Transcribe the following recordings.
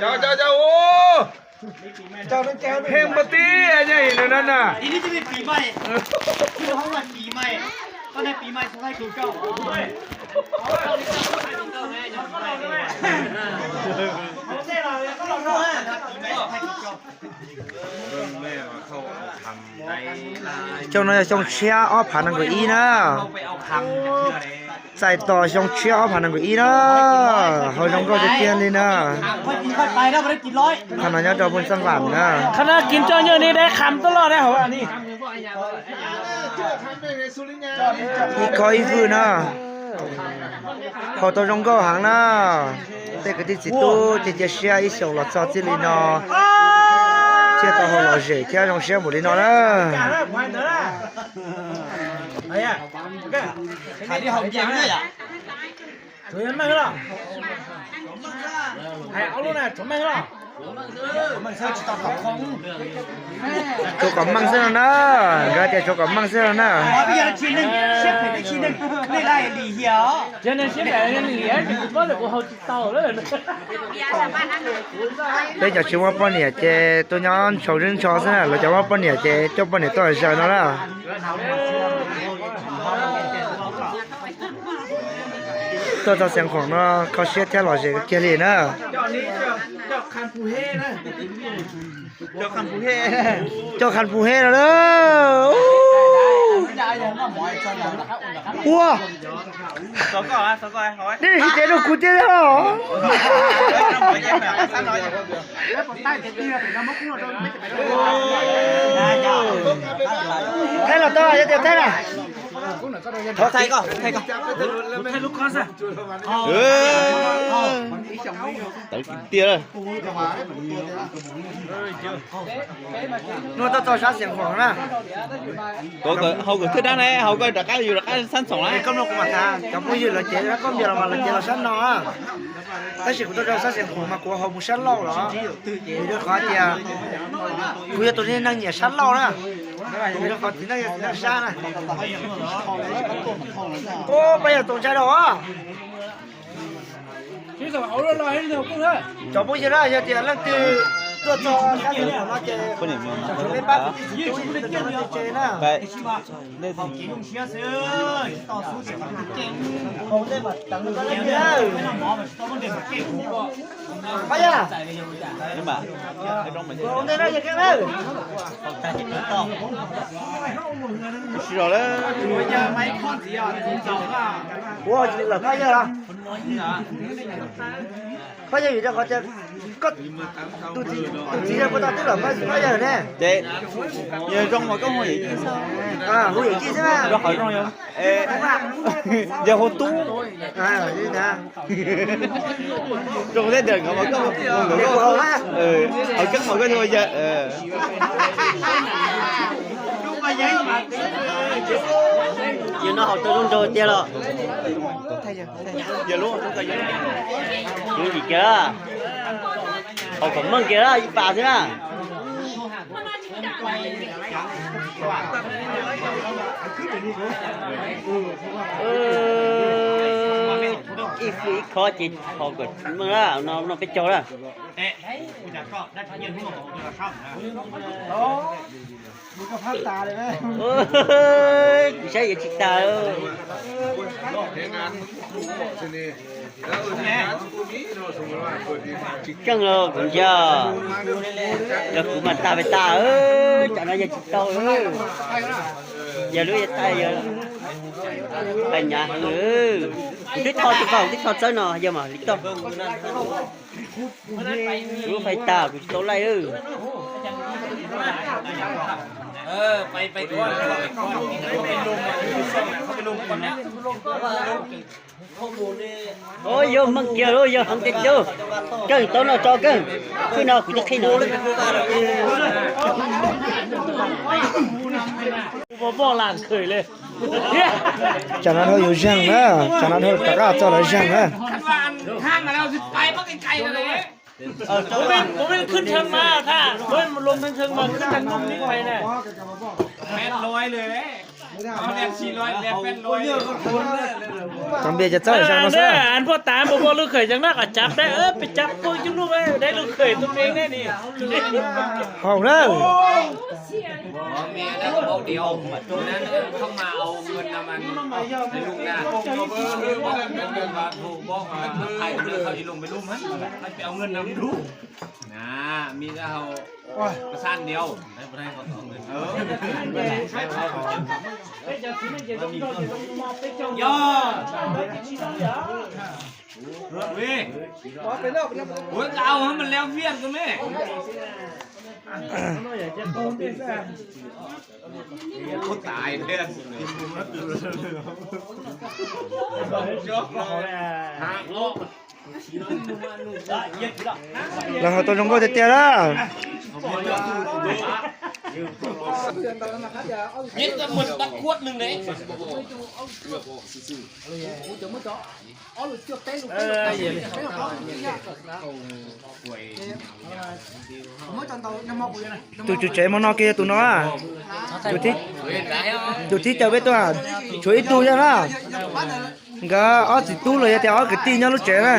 Cov, cov, cov, ua. Pheej npaj tib nyob ib nus no na. Xyoo no yog xyoo tshiab ob phav nees nkaum ib na. Txais tos xyoo tshiab ob phav nees nkaum ib na. Haus zoo nkauj tiag tiag li na. Qhov no nyob rau Phoos Xab Vam na. Ib khob ib vwj na. Haus tau zoo nkauj heev na. Tej kwv tij txiv tub ces cia siab ib xyoos los txog txij li no thiaj tau haus lom zem thiab zoo siab npaum li no na. Tshuav kom meej xwb no na, nkawd tias tshuav kom meej xwb no na. Peb cov tsis muaj poj niam ces tuaj nyob ntshaus zeb ntsho xwb na, lawv cov muaj poj niam ces coj poj niam tuaj zaws no na. Tuaj txog Xeev Khuam no kho siab thiab lom zem kiag li na. Cov Khas Pus He no na. Ua, nej tsis ces rau kuv thiab os. Thaij los tau, yog tias thaij na. Tawv tiag. Nua tuaj txog sab Xeev Khuam na. Haus kom thwj dab ne, haus koj rov qab yus rov qab sab Xeev Khuam na. Koj mloog kuv mam tham, cov phooj ywg lawv cev koj npias los mas lawv cev los sab no. Tab sis kuv tuaj rau sab Xeev Khuam mas kuv haus mus sab laug los, vim rau qhov tias kuv yog tus neeg nyiam sab laug na, vim rau qhov txiv neej yog txiv neej sab na. Ub, pab yog tus ntshai rau os. Cov phooj ywg na, yog tias leej twg tuaj txog sab Xeev Khuam no ces tsuav peb pab kwv tij txiv tub ib tug no tse na. Pab yog, ua ntej na yawg Keeb na. Sib zog lawm. Ua lawm pab yawg los? Pab yawg vim rau qhov tias koj tus txiv yawg puas tau twb lawm pab yawg ne? Ces yawg zoo mas koj hu yawm yij xwb. Hu yawm yij xwb, rau qhov zoo yawg hu tub. Zoo thiab tias nkawd mas koj, hauv keeb mas koj hu yawg. Yawg no haus tau zoo nraug tiag los? Zoo kiag, haus kom meej kiag ib pas xwb na. Ib fwj ib khob ces haus kom meej na, no peb caug na. Kuv saib yawg tsis tas. Tsis tseeb los kuv ntsia, los kuv mas tas pes tas, tsam no yawg tsis tau. Yawg lub yawg tas yawg pais nyav heev. Kuv twb tho tsis tau, kuv twb tho txawb no yawg mam li tau. Kuv lub fais tas kuv tsis tau laij. Yog meej kiag lub yog heev tiag tiag. Keej, tau no tso keej, fwj no kuv twb qhib no. Tsam no dhau yus zeeg na, tsam no dhau rov qab txog lawv zeeg na. Kuv pheej khwb theej mas tha, kuv lub theej mas khwb theej nub nib pais na. Peb loj li, peb loj. Tau npias cov txawj sab no xwb. An poj tas npua poj lub khawm ceev na, kom cav dab, peb cav poj cub lub dab lub khawm tus me ne ni. Haum na. Lawv hais tau zoo nkauj tiag tiag lawm. Tus tswv tsev hmo no kiag yog tus no. Tus thib caw peb tuaj tshuav ib tug yog na. Nkawd ob txiv tub los yog tias ob kwv tij nyob lub tsev na.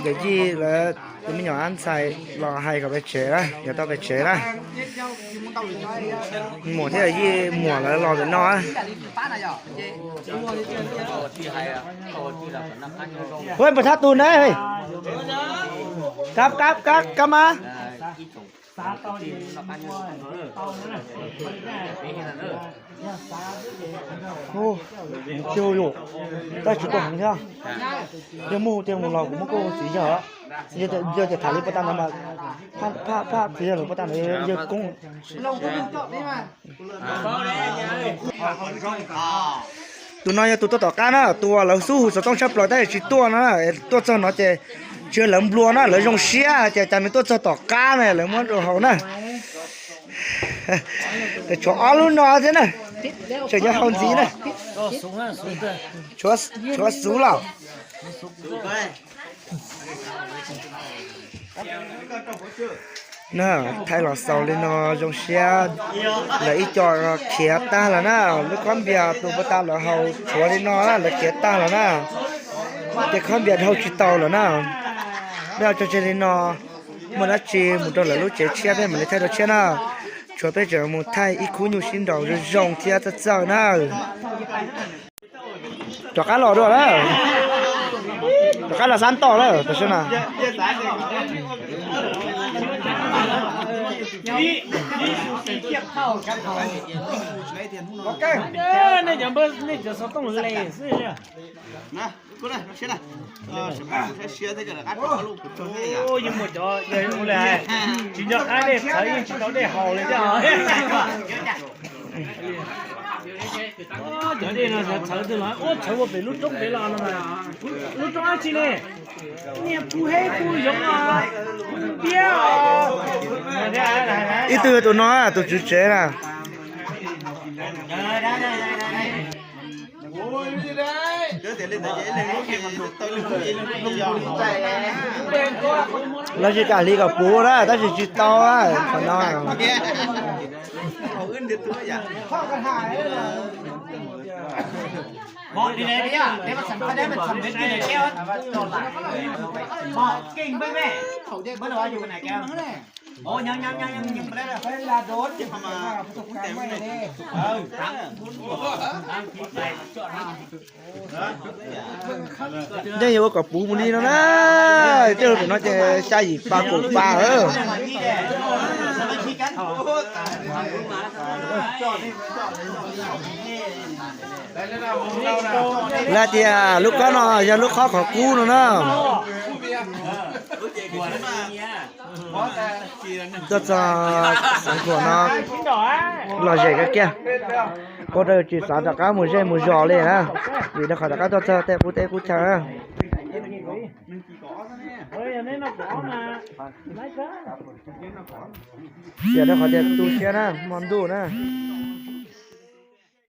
Yawm yij lawv tus me nyuam ab ntxhais los hais kom pes tsev na, yog tau pes tsev na. Muam thiab yij muam lawv los pem no. Ua npawg thab tus na. Kab kab kab kab mas. Tab sis tuaj heev thiab. Yog muaj tiag mus los kuv muab koj txiv yawg. Yog tias tham li puas tag no mas, phaj phaj txiv yawg lawv puas tag no yawg koob. Tus no yog tus tuaj tom qab na, tus uas lawv xub hu xov tooj tshaj plaws tab sis tsis tuaj no na, tuaj txog no ces tsis yog lawv nplua na, lawv zoo siab hais tias cas nws tuaj txog tom qab na, lawv muab rau haus na. Tshuav ob lub no thiab na, tseem yuav haus ntxiv na. Tshuav xuv los. Na, thaij los xaus li no zoo siab. Lawv ib co khiav tag lawm na, lub khob npias tus puag ta lawv haus tshuav li no na, lawv khiav tag lawm na. Ces khob npias dhau tsis tau lawm na. Peb ua tso tseg li no, muaj dab tsi mus rau lawv lub tsev tshiab peb mam li thaij dua tshiab na. Tshuav peb tseem mus thaij ib khub nyuj sib nraus zoo zoo thiab txawj txawj na. Rov qab los dua lawm. Rov qab los xab toj lawm tam sim no. Nej cov npawg, nej cov xov tooj les xwb. Yeej muaj cov, tsis nco qab dej txhawv yeej tsis tau dej haus li thiab. Cov dej no txhawv twg los, ua txhawv ua pem lub roob pem los no mas. Lub roob dab tsi ne? Niag pug heb pug yoov no, tiab. Ib tug yog tus no, tus tswv tsev na. Lawv tsis kam hliv kom puv na, tab sis tsis tau qhov no. Yeej yuav ua kom puv mus li no na. Tej lus no ces xya yim pa kaum pa. Lawv tias lub khob no yog lub khob qhov kub no na. Tuaj txog xeev khuam no lom zem kawg kiag. Ua rau tsis xav rov qab mus zej mus zos li na, vim rau qhov rov qab tuaj txog tej qub teb qub chaw na. Yog rau qhov tias tu siab na, hmo ntuj na.